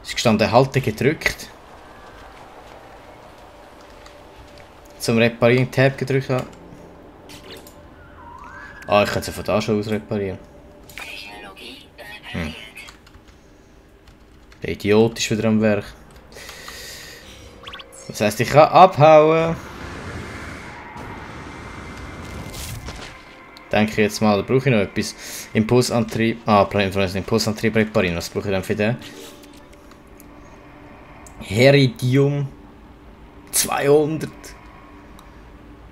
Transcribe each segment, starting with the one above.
Ist gestanden, Halte gedrückt. Zum Reparieren Tab gedrückt habe. Ah, ich kann sie von da schon aus reparieren. Der Idiot ist wieder am Werk. Das heisst, ich kann abhauen. Denke ich jetzt mal, da brauche ich noch etwas. Impulsantrieb. Impulsantrieb reparieren. Was brauche ich dann für den? Heridium 200.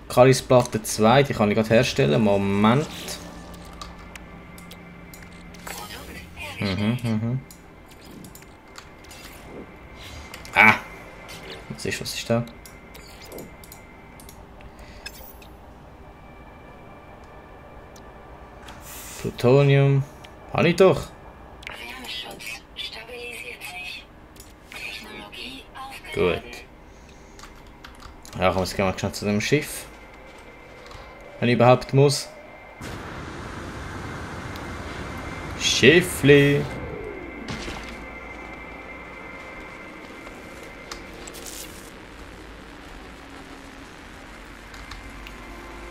Kalisplatte 2, die kann ich gerade herstellen. Moment. Ah! Was ist da? Plutonium. Habe ich doch. Wärmeschutz stabilisiert sich. Technologie Gut. Ja, komm, jetzt gehen wir schnell zu dem Schiff. Wenn ich überhaupt muss. Schiffli.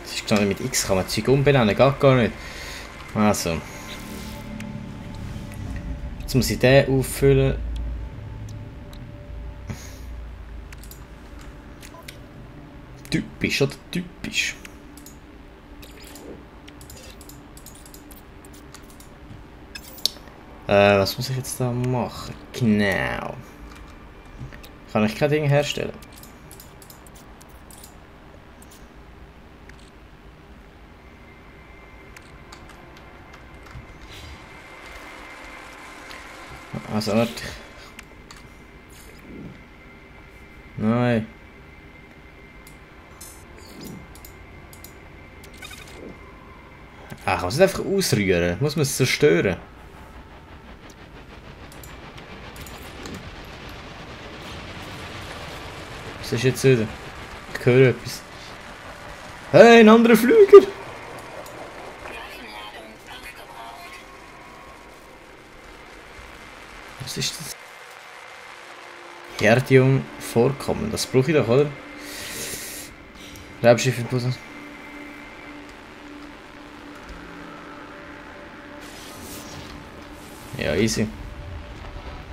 Das ist gestanden, mit X kann man Zeug umbenennen, geht gar nicht. Also. Jetzt muss ich den auffüllen. Typisch, oder? Typisch. Was muss ich jetzt da machen? Genau. Kann ich kein Ding herstellen? Also, warte. Nein. Ach, kann man es einfach ausrühren? Muss man es zerstören? Was ist jetzt wieder? Ich höre etwas. Hey, ein anderer Flüger! Was ist das? Herdium Vorkommen, das brauche ich doch, oder? Raubschiff in Puzzle. Ja, easy.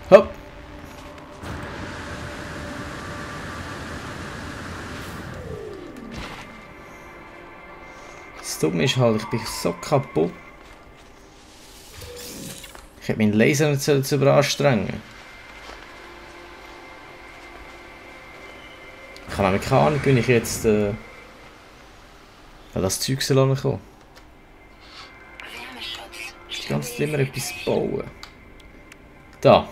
Hopp! Das Dumme ist halt, ich bin so kaputt. Ich hätte meinen Laser nicht zu überanstrengen. Ich habe nämlich keine Ahnung, wenn ich jetzt das Zeug kommen soll. Ich muss die ganze Zeit immer etwas bauen. Da.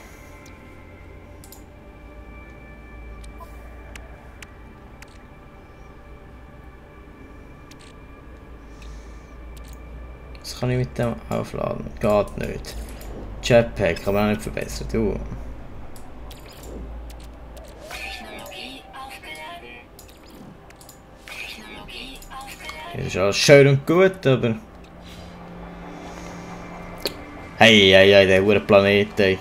Was kann ich mit dem aufladen? Geht nicht. Jetpack kann man auch nicht verbessern. Du. Technologie aufgeladen. Technologie aufgeladen. Das ist alles schön und gut, aber... Hey, hey, hey, der hure Planet, ey.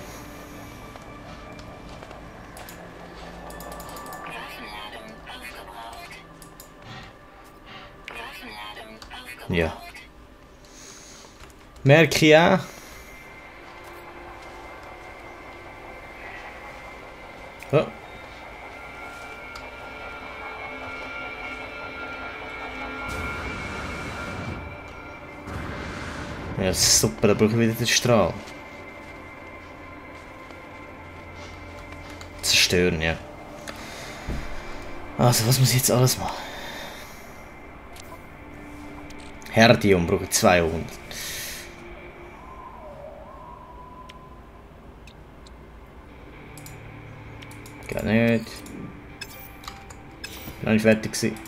Waffenladung aufgebraucht. Waffenladung aufgebraucht. Ja. Merke ich auch. Oh. Ja, super, da brauche ich wieder den Strahl. Zerstören, ja. Also, was muss ich jetzt alles machen? Herdium brauche ich 200. Geht nicht. Bin noch nicht fertig gewesen.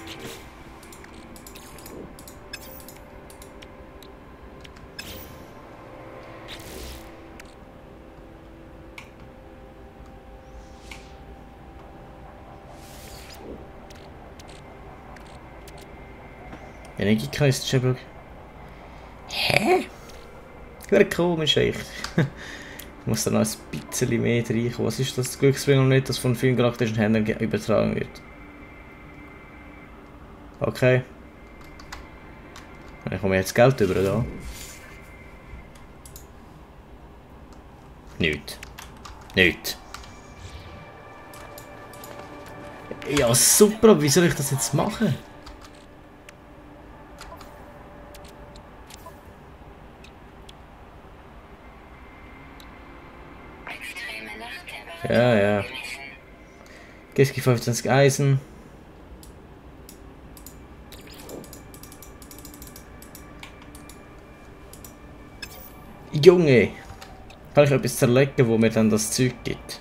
Energiekreis. Hä? Wäre komisch echt. muss da noch ein bisschen mehr reinkommen. Was ist das Glücksbringer nicht, das von vielen charakterischen Händlern übertragen wird? Okay. Dann komme ich jetzt Geld über da. Nicht. Nicht. Ja, super, aber wie soll ich das jetzt machen? Extreme Nachttemperatur Ja, ja. gemessen. GSG 25 Eisen. Junge! Kann ich etwas zerlegen, wo mir dann das Zeug gibt?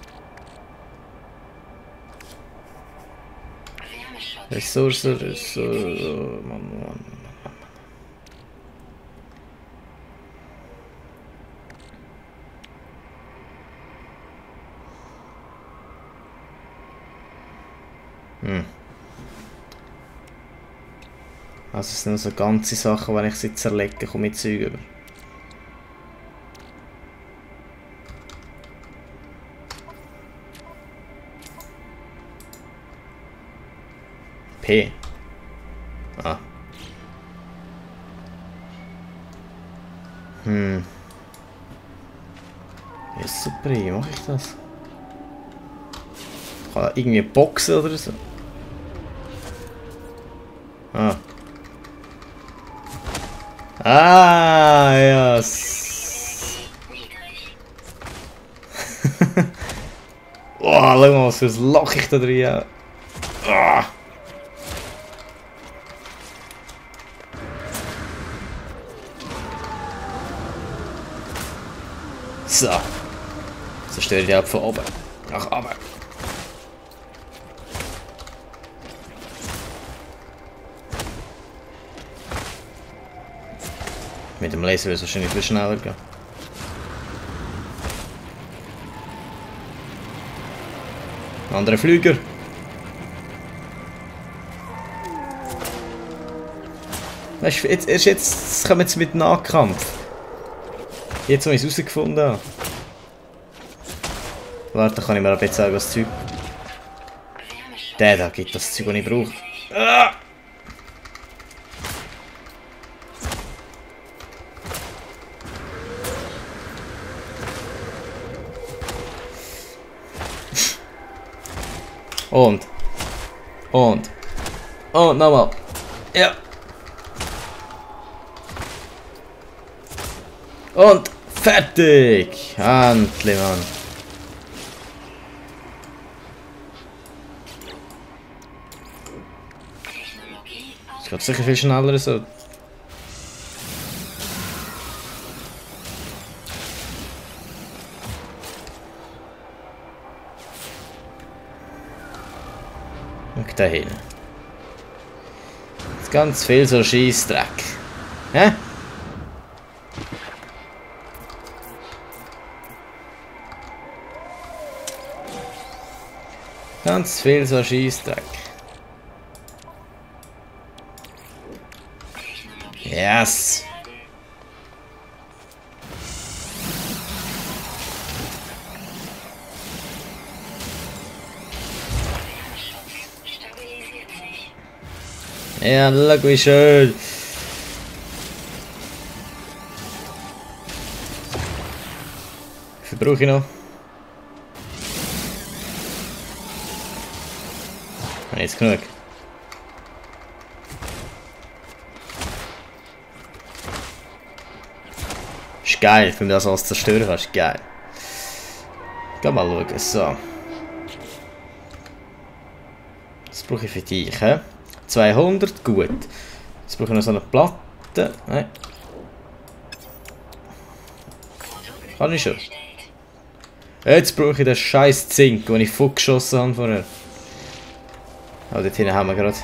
Wärmeschutz. Ressourcen. Mann. Also es sind so ganze Sachen, wenn ich sie zerlege, komme ich Zeug über. P. Ah. Ja, super, wie mache ich das? Kann da irgendwie boxen oder so? Ah. Ah, ja. Niedrig. Oh, schau mal, was für ein Loch ich da drin habe. Ah. So. Zerstöre die ab von oben. Nach oben. Mit dem Laser wird es wahrscheinlich viel schneller gehen. Ein anderer Flüger. Weißt du, erst jetzt kommen wir mit Nahkampf. Jetzt, wo ich es herausgefunden habe. Warte, kann ich mir aber jetzt sagen, was Zeug. Wärmeschutz. Der da gibt das Zeug, das ich brauche. Ah! Und nochmal. Ja. Und fertig. Endlich, Mann. Technologie Es geht sicher viel schneller so. Und da hin. Jetzt ganz viel so Scheissdreck. Hä? Ganz viel so Scheissdreck. Yes! stabilisiert sich. Ja, schau wie schön. Wie viel brauche ich noch? Habe ich jetzt genug? Ist geil, wenn du das alles zerstören kannst. Geil. Geh mal schauen. So. Das brauche ich für dich, hä? 200, gut. Jetzt brauche ich noch so eine Platte. Nein. Kann ich schon. Jetzt brauche ich den scheiß Zink, den ich geschossen habe vorher. Aber dort hinten haben wir gerade.